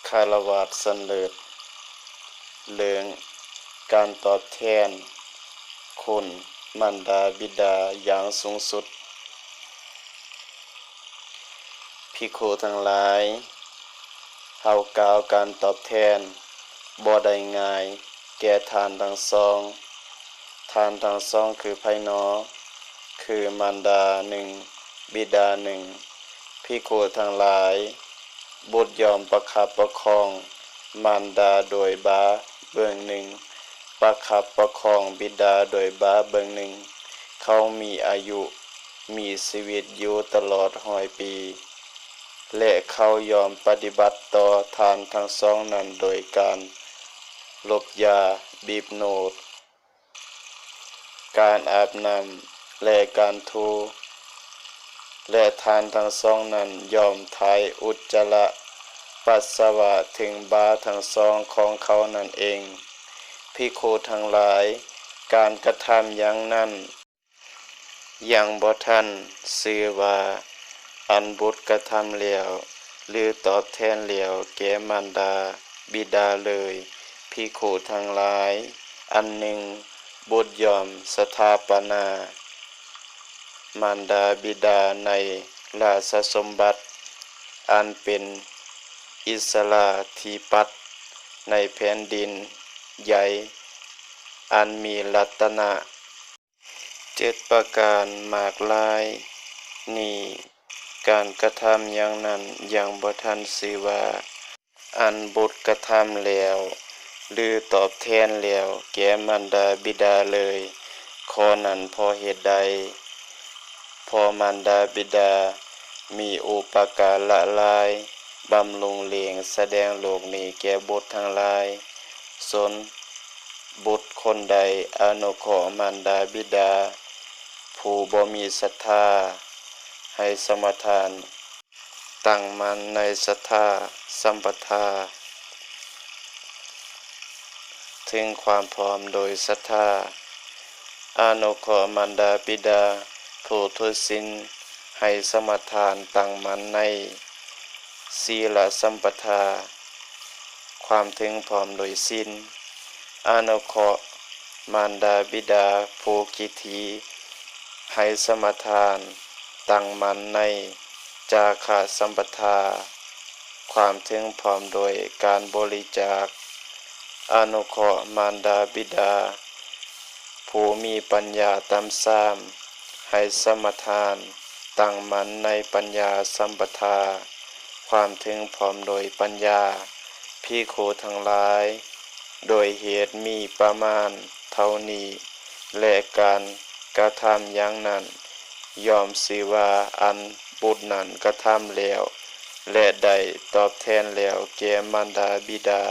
ຄາລະວະສັນເລີດເລື່ອງການຕອບແທນຄຸນມານດາບິດາຢ່າງສູງສຸດ. ພິກຂຸທັງຫຼາຍ, ເຮົາກ່າວການຕອບແທນບໍ່ໄດ້ງ່າຍແກ່ທ່ານທັງສອງ. ທ່ານທັງສອງຄືໃຜນໍ? ຄືມານດາໜຶ່ງ, ບິດາໜຶ່ງ. ພິກຂຸທັງຫຼາຍ, ບຸດຍ່ອມປະຄັບປະຄອງມານດາໂດຍບ່າເບື້ອງໜຶ່ງ, ປະຄັບປະຄອງບິດາໂດຍບ່າເບື້ອງໜຶ່ງ. ເຂົາມີອາຍຸ, ມີຊີວິດຢູ່ຕະຫຼອດຮ້ອຍປີ, ແລະ ເຂົາຍ່ອມປະຕິບັດຕໍ່ທ່ານທັງສອງນັ້ນໂດຍການລົບຢາ, ບີບໂນດ, ການອາບນ້ຳ ແລະ ການຖູ, ແລະ ທ່ານທັງສອງນັ້ນຍ່ອມຖ່າຍອຸດຈະລະປັດສະວະເທິງບ່າທັງສອງຂອງເຂົານັ້ນເອງ. ພິກຂຸທັງຫຼາຍ, ການກະທຳຢ່າງນັ້ນ ຍັງບໍ່ທັນຊື່ວ່າອັນບຸດກະທຳແລ້ວ ຫຼື ຕອບແທນແລ້ວແກ່ມານດາບິດາເລີຍ. ພິກຂຸທັງຫຼາຍ, ອັນໜຶ່ງ, ບຸດຍ່ອມສະຖາປະນາມານດາບິດາໃນລາຊະສົມບັດອັນເປັນອິດສະຫຼາທິປັດໃນແຜ່ນດິນໃຫຍ່ອັນມີລັດຕະນະ ເຈັດປະການມາກລາຍນີ້. ການກະທຳຢ່າງນັ້ນຍັງບໍ່ທັນຊື່ວ່າອັນບຸດກະທຳແລ້ວ ຫຼື ຕອບແທນແລ້ວແກ່ມານດາບິດາເລີຍ. ຂໍ້ນັ້ນເພາະເຫດໃດ? ເພາະມານດາບິດາມີອຸປະກາລະຫຼາຍ, ບຳລຸງລ້ຽງ, ສະແດງໂລກນີ້ແກ່ບຸດທັງຫຼາຍ. ຊົນບຸດຄົນໃດອະນຸເຄາະມານດາບິດາຜູ້ບໍ່ມີສັດທາ, ໃຫ້ສະມາທານຕັ້ງໝັ້ນໃນສັດທາ, ສຳປະທາ, ເຖິງຄວາມພ້ອມໂດຍສັດທາ. ອະນຸເຄາະມານດາບິດາຜູ້ທຸດສິນ, ໃຫ້ສະມາທານຕັ້ງໝັ້ນໃນ ສີລະສຳປະທາ, ຄວາມເຖິງພ້ອມໂດຍສິນ. ອະນຸເຄາະມານດາບິດາຜູ້ຂີ້ຖີ່, ໃຫ້ສະມາທານຕັ້ງໝັ້ນໃນຈາຄະສຳປະທາ, ຄວາມເຖິງພ້ອມໂດຍການບໍລິຈາກ. ອະນຸເຄາະມານດາບິດາຜູ້ມີປັນຍາຕ່ຳຊາມ, ໃຫ້ສະມາທານຕັ້ງໝັ້ນໃນປັນຍາສຳປະທາ, ຄວາມເຖິງພ້ອມໂດຍປັນຍາ. ພິກຂຸທັງຫຼາຍ, ໂດຍເຫດມີປະມານເທົ່ານີ້ ແລະ ການກະທຳຢ່າງນັ້ນ ຍ່ອມຊື່ວ່າອັນບຸດນັ້ນກະທຳແລ້ວ ແລະ ໄດ້ຕອບແທນແລ້ວແກ່ມານດາບິດາ.